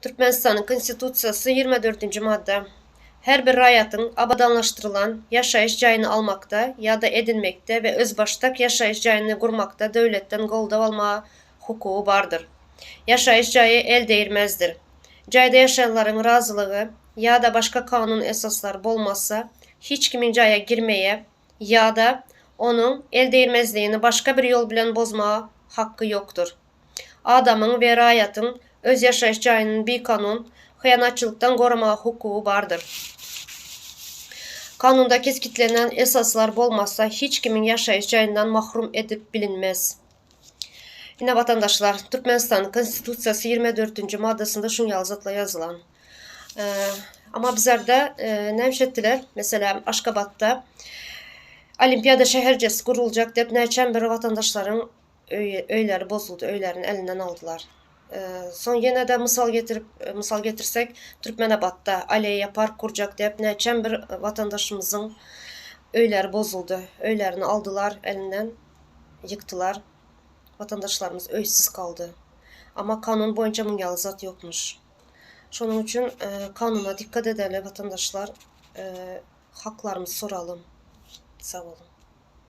Türkmenistanyň Konstitusiýasy 24-nji madda. Her bir raýatyň abadanlaşdyrylan ýaşaýyş jaýyny almakda ýa-da edinmekde we özbaşdak ýaşaýyş jaýyny gurmakda döwletden goldaw almaga hukugy bardyr. Ýaşaýyş jaýy eldegirmezdir. Jaýda ýaşaýanlaryň razylygy ýa-da başga kanun esaslar bolmasa, hiç kimiň jaýa girmeye ýa-da onuň eldegirmezligini başga bir ýol bilen bozmaga haky ýokdur. Adamyň we raýatyň öz ýaşaýyş jaýyny bikanun hyýanatçylykdan goramaga hukugy bardyr. Kanunda kesgitlenen esaslar bolmasa, hiç kimiň ýaşaýyş jaýyndan mahrum edip bilinmez. Ine, watandaşlar, Türkmenistanyň Konstitusiýasy 24-nji maddasynda şuň ýaly zatlar ýazylan. Amma bizlerde näme etdiler? Meselem, Aşgabatda Olimpiada şäherçesi guruljak diýip, näçe bir watandaşlaryň öýleri bozuldy, öýlerini elinden aldylar. Soň ýene-de mysal getirip, mysal getirsek, Türkmenabatda aleýa park gurjak diýip, näçe bir watandaşymyzyň öýleri bozuldy. Öýlerini aldylar elinden, ýykdylar. Watandaşlarymyz öýsüz galdy. Amma kanun boýunça muň ýaly zat ýokmuş. Şonuň üçin kanuna dikkat edeli watandaşlar, haklarymyzy soralym. Sag boluň.